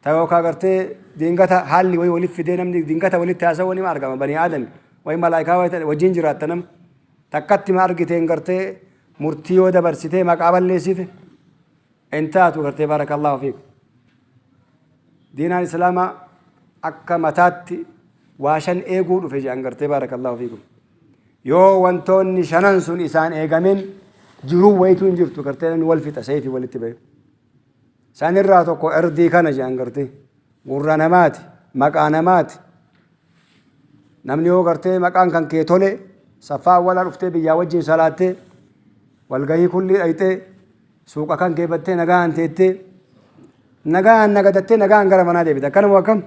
ta yookaa gartee dingata haalli wayii walitti fidee namni dingata walitti haasa'uu nima argama. Banii aadami wayi malaayikaa wayi ta'e wajjin jiraatta. Nama takkatti ma argiteen gartee murtii yoo dabarsitee maqaa balleessite hin taatu gartee, baarakallaahu fiik. Diinaan islaamaa akka mataatti waa shan eeguu dhufe jedhan gartee, baarakallaahu fiikum. Yoo wantoonni shanan sun isaan eegamin jiruu wayituu hin jirtu gartee, namni wal fixa, seefii walitti bahe. Sanirraa tokko irdii kana jedhan gartee, gurra namaati, maqaa namaati. Namni yoo gartee maqaan kan kee tole, saffaa awwalaa dhuftee biyyaa wajjin salaattee, walgahii kullii dhayxee, suuqa kan kee battee, nagaan teettee, nagaan nagadattee, nagaan gara manaa deebite. Akkanuma akkam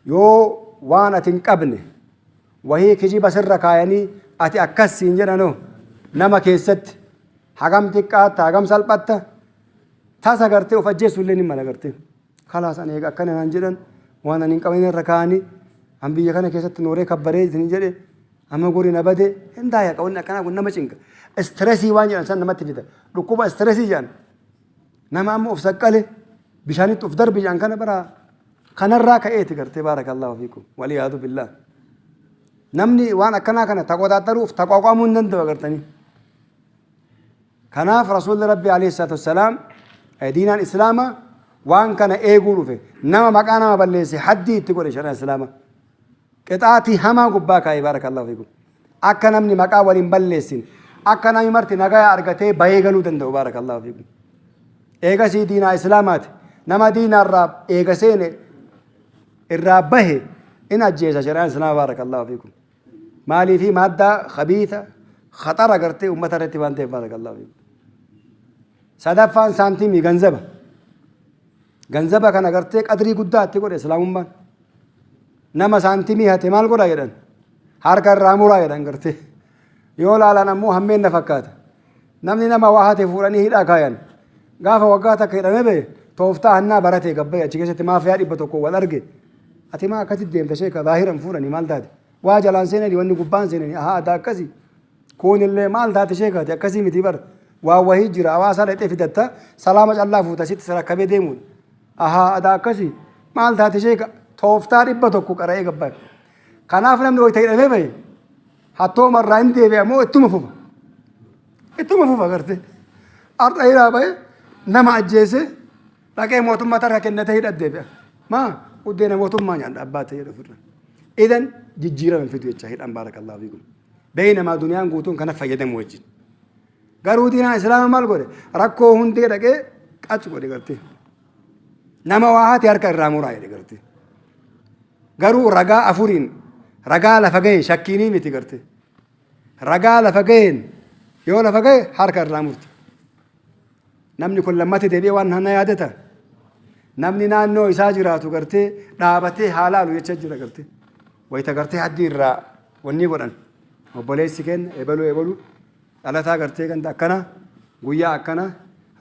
yoo waan ati hin qabne wahii kijiba sirra kaayanii ati akkas siin jedhanoo, nama keessatti hagam xiqqaatta, hagam salphatta. Tasa gartee of ajjeessu illee ni mala gartee. Kalaas ani eega akkana naan jedhan, waan ani hin qabne irra kaa'anii, an biyya kana keessatti nooree kabbaree isin jedhe, amma gori na bade hin taaya. Wanni akkanaa kun nama cinqa. Stress waan jedhan san namatti fida. Dhukkuba stress jedhan, nama amma of saqqale bishaanitti of darbe jedhan kana bara kanarraa ka'eeti gartee, baarakallaahu fiikum, waliyaadu billaah. Namni waan akkanaa kana taqoxaaxaruuf taqwaaqwaamuu hin danda'u agartanii. Kanaaf Rasuulli Rabbi alayhi salaatu wassalaam, diinaan islaamaa waan kana eeguu dhufe. Nama maqaa nama balleesse haddii itti godhe shari'aan islaamaa. Qixaatii hamaa gubbaa kaa'e, baarakallaahu fiikum. Akka namni maqaa waliin balleessin, akka namni marti nagaya argatee bahee galuu danda'u, baarakallaahu fiikum. Eegasii diinaa islaamaati. Nama diinaarraa eega seene irraa bahe in ajjeesa shari'aan islaamaa, baarakallaahu fiikum. Maaliifi maaddaa khabiisa khaxara gartee uummata irratti waan ta'eef, baarakallaahu fiikum. Sadaffaan saantimii, ganzaba. Ganzaba kana gartee qadrii guddaa itti godhe islaamummaan. Nama saantimii hate maal godha jedhan? Harka irraa muraa jedhan gartee. Yoo laalan ammoo hammeen na fakkaata. Namni nama waa hate fuudhanii hidhaa kaayan. Gaafa waggaa takka hidhamee bahe, tooftaa hannaa barate gabbaye achi keessatti maafiyaa 100 wal arge. Ati maa akkasitti deemta sheeka? Zaahiran fuudhanii maal taate? Waa jalaan seenanii wanni gubbaan seenanii ahaa adda akkasii. Kuunillee maal taate sheeka, ati akkasii miti bara. Waa wahii jira, hawaasaa dhaqxee fidatta, salaama callaa fuuta, sitti sarakkabee deemuun. Ahaa adda akkasii maal taate sheeka? Tooftaa 100 qara'ee gabbaye. Kanaaf namni wayita hidhamee bahe hattooma irraa hin deebi'a moo ittuma fufa? Ittuma fufa gartee. Har'a hidhaa bahe nama ajjeese dhaqee mootummaa tarka kennatee hidha deebi'a. Maa buddeena mootummaa nyaadha abbaa ta'e jedhu ofirra. Idan jijjiirama hin fidu jecha hidhaan, baarakallaahu fiikum. Beeynamaa duniyaan guutuun kana fayyadamu wajjin. Garuu diinaan Islaama maal godhe? Rakkoo hundee dhaqee qac godhe gartee. Nama waa hate harka irraa muraa jedhe gartee. Garuu ragaa afuriin, ragaa lafa ga'een, shakkiinii miti gartee. Ragaa lafa ga'een, yoo lafa ga'e harka irraa murti. Namni kun lammata deebi'ee waan hana yaadata. Namni naannoo isaa jiraatu gartee dhaabatee haa laalu jecha jira gartee. Wayita gartee haddii irraa wanni godhan. Obboleessi keenya ebaluu ebaluu dhalataa gartee ganda akkana guyyaa akkana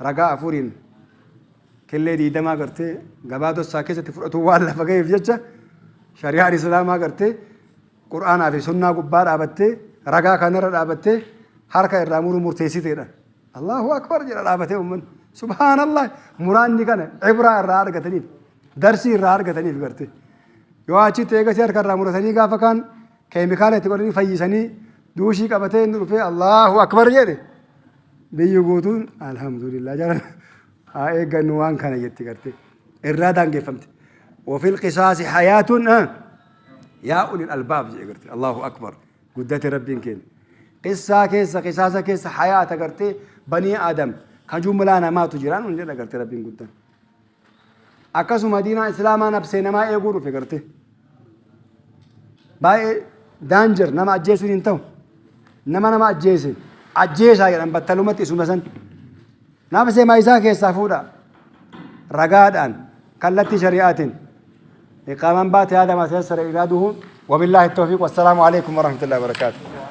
ragaa afuriin killee 20 gartee gabaa dossaa keessatti fudhatu waan lafa ga'eef jecha, shari'aan Islaamaa gartee Qur'aanaa fi sunnaa gubbaa dhaabattee, ragaa kanarra dhaabattee harka irraa muruu murteessiteedha. Allahu akbar jedha dhaabatee uummanni. Subhaanallah, muraanni kana ibraa irraa argataniif, darsii irraa argataniif gartee. Yoo achitti eegasii harka irraa muratanii, gaafa kaan keemikaala itti godhanii fayyisanii, duushii qabatee inni dhufee Allahu akbar jedhe, biyyi guutuun alhamdulillah jala haa eeggannu waan kana jetti gartee. Irraa daangeffamte. وفي القصاص حياة يا أولي الألباب jedhe gartee. Allahu akbar, guddate Rabbiin keenya. Qissaa keessa, qisaasa keessa hayaata gartee banii Aadam ka jumlaa namaatu jiraan hun jedha gartee Rabbiin guddaan. Akkasuma diinaa Islaamaa nabsee namaa eeguu dhufe gartee. Baay'ee danger, nama ajjeesuun hin ta'u. Nama nama ajjeese ajjeesaa jedhan battalumatti isuma san. Nabsee isaa keessaa fuudha. Ragaadhaan kallattii shari'aatiin. إقاما بات هذا ما تيسر إيراده، وبالله التوفيق، والسلام عليكم ورحمة الله وبركاته.